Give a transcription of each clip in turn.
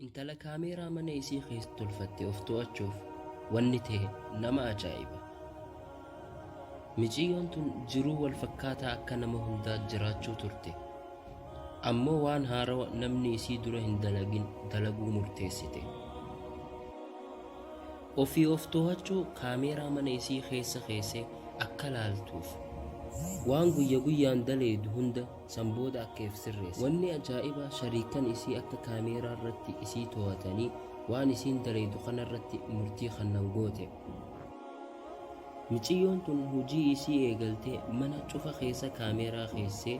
Intala kaameeraa mana isii keessa tolfatte of to'achuuf wanni ta'e nama ajaa'iba. Miciyyoon tun jiruu wal fakkaataa akka nama hundaa jiraachuu turte. Ammoo waan haarawa namni isii dura hin dalagin dalaguu murteessite. Ofii of to'achuu kaameeraa mana isii keessa keessee akka laaltuuf. Waan guyya guyyaan daleeydu hunda san booda akka if sirreessite. Wanni ajaa'ibaa shariikkan isii akka kaameeraa irratti isii to'atanii waan isiin daleeydu kanarratti murtii kannan goote. Miciyyoon tun hujii isii eegaltee mana cufa keessa kaameeraa keessee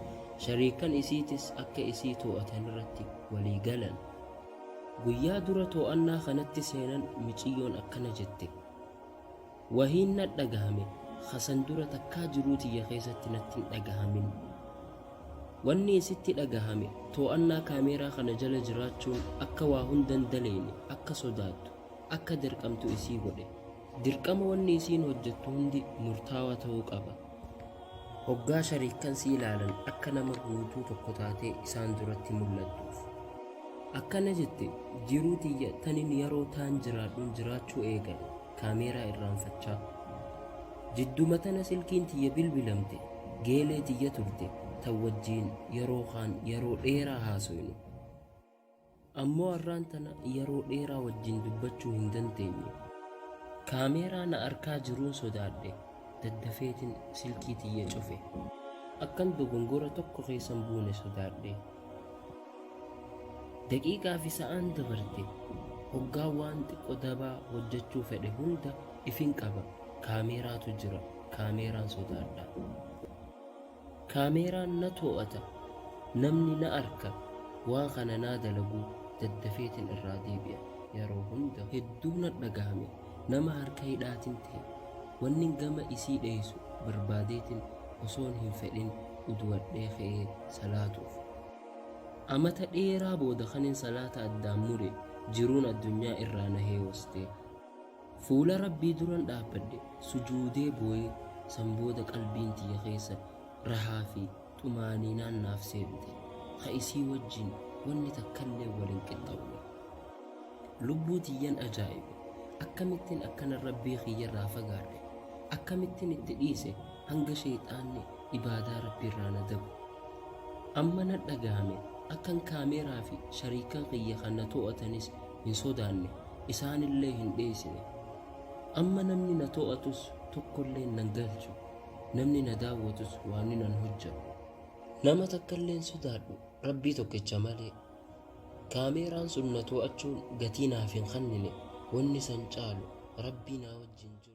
shariikkan isiitis akka isii to'atanirratti walii galan. Guyyaa dura to'annaa kanatti seenan miciyyoon akkana jette. Wahiin na dhagahame ka san dura takkaa jiruu tiyya keessatti natti hin dhagahamin. Wanni isitti dhagahame to'annaa kaameeraa kana jala jiraachuun akka waa hunda hin daleyne, akka sodaattu, akka dirqamtu isii godhe. Dirqama wanni isiin hojjattu hundi murtaawa ta'uu qaba. Hoggaa shariikkan si ilaalan akka nama guutuu tokko taatee isaan duratti mul'attuuf. Akkana jette, Jiruu tiyya tanin yaroo taan jiraadhun jiraachuu eegale, kaameeraa irraanfachaa. Jidduma tana silkiin tiyya bilbilamte, geelee tiyya turte tan wajjiin yaroo kaan yaroo dheeraa haasoynu. Ammoo arraan tana yaroo dheeraa wajjiin dubbachuu hin dandeenye. Kaameeraa na arkaa jiruun sodaadhe, daddafeetin silkii tiyya cufe. Akkan dogongora tokko keessa hin buune sodaadhe. Daqiiqaa fi sa'aan dabarte. Hoggaa waan xiqqo dabaa hojjachuu fedhe hunda ifin qaba, kaameeraatu jira, kaameeraan sodaadha. Kaameeraan na too'ata, namni na arka, waan kana naa dalaguu daddafeetin irraa deebi'a yaroo hunda. Hedduu na dhagahame, nama harka hidhaatin ta'e. Wannin gama isii dheeysu barbaadeetin osoon hin fedhin udu'adhee ka'ee salaatuuf. Amata dheeraa booda kanin salaata addaan mure jiruun addunyaa irraa na heewaste. Fuula Rabbii duran dhaabbadhe sujuudee booye san booda qalbiin tiyya keessa rahaa fi xumaaniinaan naaf seente ka isii wajjiin wanni takkalleen wal hin qixxawne. Lubbuu tiyyan ajaa'ibe. Akkamittin akkanan Rabbii kiyyarraa fagaadhe? Akkamittin itti dhiise hanga sheyxaanni ibaadaa Rabbiirraa na dabu? Amma na dhagahame akkan kaameeraa fi shariikkan kiyya kan na too'atanis hin sodaanne, isaanillee hin dheeysine. Amma namni na too'atus tokkolleen nan galchu, namni na daawwatus waanin an hojjadhu. Nama takkallee hin sodaadhu Rabbii tokkicha malee. Kaameeraan sun na too'achuun gatii naaf hin khannine, wanni san caalu Rabbii naa wajjiin jiru.